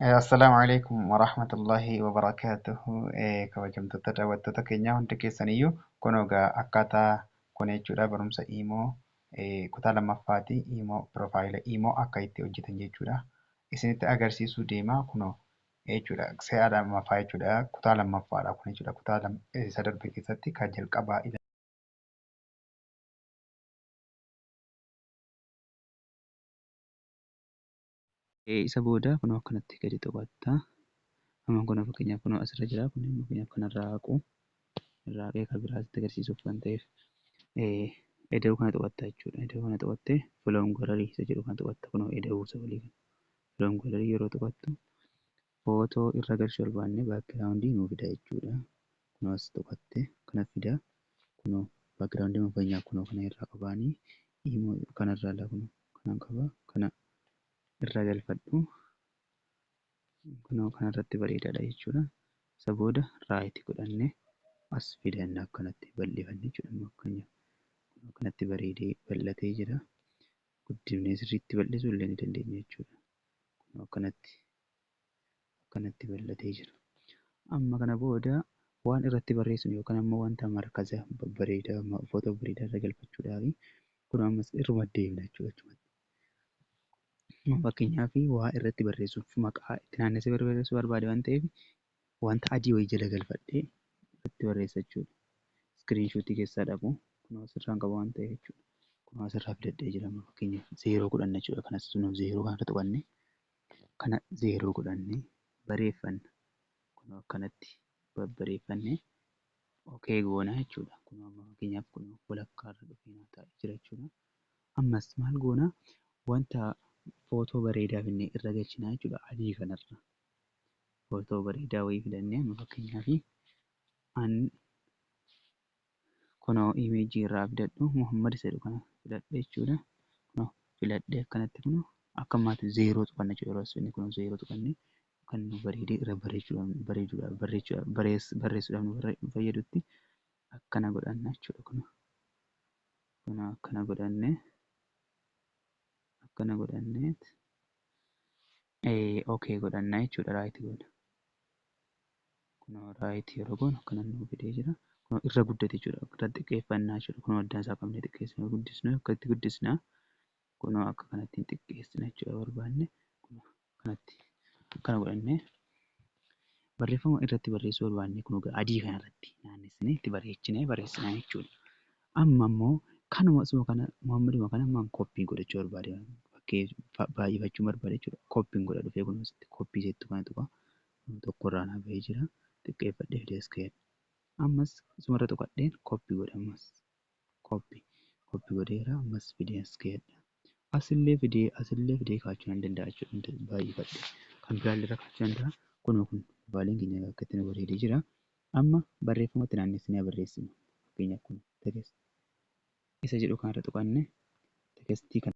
Assalaamu alaikum warahmatullahi wabarakaatuhu. Kabajamtoota daawwattoota keenyaa hundi keessaniyyuu kun egaa akkaataa kun jechuudha barumsa iimoo kutaa lammaffaati. Iimoo piroofaayila iimoo akka itti hojjetan jechuudha. Isinitti agarsiisuu deema kunoo jechuudha. Si'a lammaffaa jechuudha. Kutaa lammaffaadha kun jechuudha. Kutaa isa darbe keessatti kan jalqabaa Isa booda kunoo akkanatti gadi tuqatta. Amma kun fakkeenyaaf kunoo asirra jira. Kun fakkeenyaaf kanarraa haqu irraa haqee kan biraatti agarsiisuuf kan ta'eef eda'uu kana tuqatta jechuudha. Eda'uu kana tuqattee filoon galarii isa jedhu kana tuqatta. Kunoo eda'uu isa olii kana. Filoon galarii yeroo tuqattu footoo irra galchuu barbaanne baakgiraawundii nuu fida jechuudha. Kunoo as tuqatte kana fida. Kunoo baakgiraawundii fakkeenyaaf kunoo kana irraa qabaanii kanarraa laa kunoo kanan qaba kana irra galfadhu. Kunoo kanarratti bareedaadha jechuudha. Isa booda raayit godhannee as fidanna akkanatti bal'ifanne jechuudha. Fakkeenyaaf akkanatti bareedee bal'atee jira. Guddifnee sirriitti bal'isuu illee ni dandeenya jechuudha. Kunoo akkanatti akkanatti bal'atee jira. Amma kana booda waan irratti barreessinu yookaan ammoo wanta markaza babbareedaa footoo bareedaa irra galfachuudhaaf kun ammas irruma deemna jechuudha. Fakkeenyaaf waa irratti barreessuuf maqaa itti naannessee barreessuu barbaade waan ta'eef wanta adii wayii jala galfadhee irratti barreessa jechuudha. Iskiriinshuutii keessaa dhaqu kunoo asirraan qaba waan ta'eef jechuudha. Kunoo asirraa fidadhee jira fakkeenyaaf zeeroo godhanna jechuudha. Kanas sunuu zeeroo kanarra tuqanne kana zeeroo godhannee bareeffanna. Kunoo akkanatti babbareeffannee okee goona jechuudha. Kunoo amma fakkeenyaaf kunoo walakkaarra dhufee naa taa'ee jira jechuudha. Ammas maal goona wanta footoo bareedaa finnee irra galchinaa jechuudha adii kanarra. Footoo bareedaa wayii fidannee amma fakkeenyaaf an kunoo imeejii irraa fidadhu Muhammad isa jedhu kana filadhe jechuudha. Kunoo filadhee akkanatti kunoo akka ammaatti zeeroo tuqanna jechuudha. Yeroo as finne kunoo zeeroo tuqannee kan nu bareedee irra bareechuudhaaf barreessuudhaaf nu fayyadutti akkana godhanna jechuudha. Kunoo kunoo akkana godhannee akkana godhannee okee godhanna jechuudha. Raayit goona. Kunoo raayit yeroo goonu akkana nu fidee jira. Kunoo irra guddate jechuudha. Irra xiqqeeffannaa jechuudha. Kunoo addaan isaa qabnee xiqqeessina guddisnu akka itti guddisna. Kunoo akka kanatti xiqqeessina jechuudha barbaanne. Kunoo akkanatti akkana godhannee barreeffama irratti barreessuu barbaanne kunoo adii kanarratti naannessinee itti bareechinee barreessina jechuudha. Amma immoo kanuma asuma kana Muhammaduma kana ammaan koppii godhachuu barbaade fakkee baay'ifachuu barbaade jechuudha. Koppiin godha dhufee kun asitti koppii jettu kana tuqa. Tokkorraa naa bahee jira. Xiqqeeffadhee fidee as ka'eera. Ammas isumarra tuqadheen koppii godha ammas. Koppii koppii godheera ammas fidee as ka'eera. Asillee fidee asillee fidee kaa'achuu nan danda'a jechuudha. Baay'ifadhee kan biraallee irra kaa'achuu danda'a. Kunoo kun baaleen keenya akka itti nu bareedee jira. Amma barreeffamatti naannessinee barreessinu. Fakkeenyaaf kun teekst isa jedhu kanarra tuqanne teekstii kana.